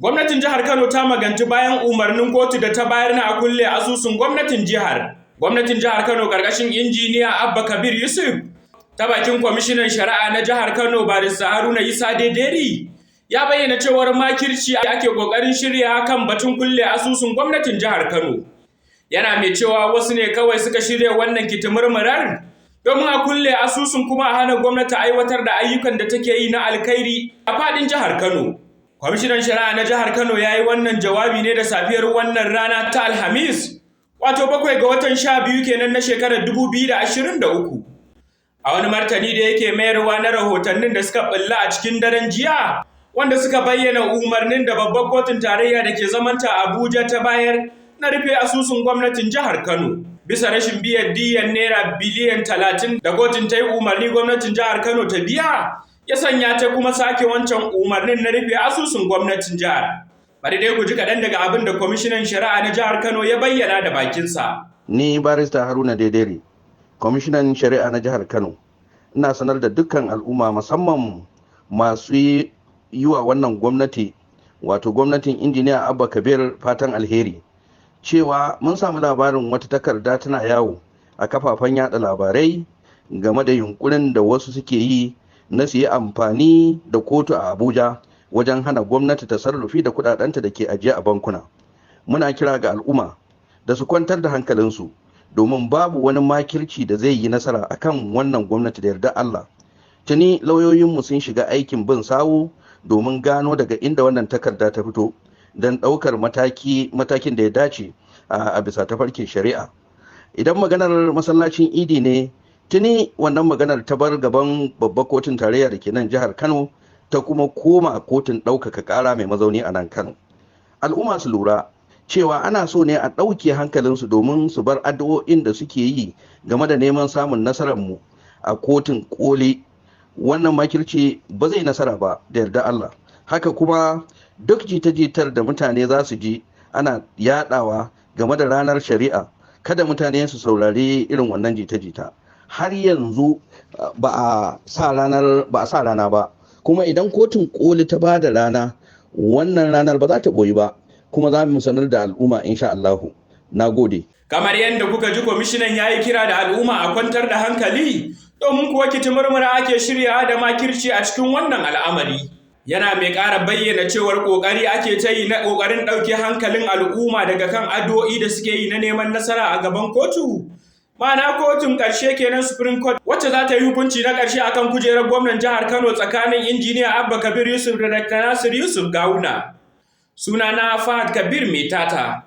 Gwamnatin jihar Kano ta maganci bayan umarnin kotu da ta bayar na a kulle asusun gwamnatin jihar. Gwamnatin jihar Kano karkashin injiniya Abba Kabir Yusuf ta bakin kwamishinan shari'a na jihar Kano, Barista Haruna Isa Dederi, ya bayyana cewar makirci ake kokarin shirya kan batun kulle asusun gwamnatin jihar Kano. Yana mai cewa wasu ne kawai suka shirya wannan kitimurmurar domin a kulle asusun kuma a hana gwamnati aiwatar da ayyukan da take yi na alkhairi a fadin jihar Kano. Kwamishinan shari'a na jihar Kano ya yi wannan jawabi ne da safiyar wannan rana ta Alhamis, wato 7 ga watan 12 kenan na shekarar 2023. A wani martani da yake mayarwa na rahotannin da suka bulla a cikin daren jiya, wanda suka bayyana umarnin da babbar kotun tarayya da ke zamanta Abuja ta bayar na rufe asusun gwamnatin jihar Kano bisa rashin biyan diyan naira biliyan 30 da kotun ta yi umarni gwamnatin jihar Kano ta biya, ya sanya ta kuma sake wancan umarnin na rufe asusun gwamnatin jihar. Bari dai ku ji kaɗan daga abin da kwamishinan shari'a na jihar Kano ya bayyana da bakinsa. Ni Barista Haruna Dedere, kwamishinan shari'a na jihar Kano, ina sanar da dukkan al'umma, musamman masu yi wa wannan gwamnati, wato gwamnatin Injiniya Abba Kabir, fatan alheri, cewa mun samu labarin wata takarda tana yawo a kafafen yada labarai game da yunkurin da wasu suke yi na su yi amfani da kotu a Abuja wajen hana gwamnati tasarrufi da kudadenta da ke ajiye a bankuna. Muna kira ga al'umma da su kwantar da hankalinsu, domin babu wani makirci da zai yi nasara akan wannan gwamnati da yarda Allah. Tuni lauyoyinmu sun shiga aikin bin sawu domin gano daga inda wannan takarda ta fito don ɗaukar mataki matakin da ya dace a bisa tafarkin shari'a. Idan maganar masallacin Idi ne, tuni wannan maganar ta bar gaban babbar kotun tarayya da ke nan jihar Kano ta kuma koma kotun ɗaukaka ƙara mai mazauni a nan Kano. Al'umma su lura cewa ana so ne a ɗauke hankalinsu domin su bar addu'o'in da suke yi game da neman samun nasararmu a kotun koli. Wannan makirci ba zai nasara ba da yarda Allah. Haka kuma duk jita-jitar da mutane za su ji ana yadawa game da ranar shari'a, kada mutane su saurari irin wannan jita-jita. Har yanzu ba a sa ranar ba a sa rana ba, kuma idan kotun koli ta ba da rana, wannan ranar ba za ta boyi ba, kuma za mu sanar da al'umma insha Allahu. Na gode. Kamar yadda kuka ji, kwamishinan ya yi kira da al'umma a kwantar da hankali, domin kuwa kitimurmura ake shirya da makirci a cikin wannan al'amari. Yana mai ƙara bayyana cewar ƙoƙari ake ta yi na ƙoƙarin ɗauke hankalin al'umma daga kan addu'o'i da suke yi na neman nasara a gaban kotu. Ma'ana kotun ƙarshe kenan, Supreme Court, wacce za ta yi hukunci na ƙarshe akan kujerar gwamnan jihar Kano tsakanin Injiniya Abba Kabir Yusuf da Dr. Nasir Yusuf Gawuna. Sunana Fahad Kabir Maitata.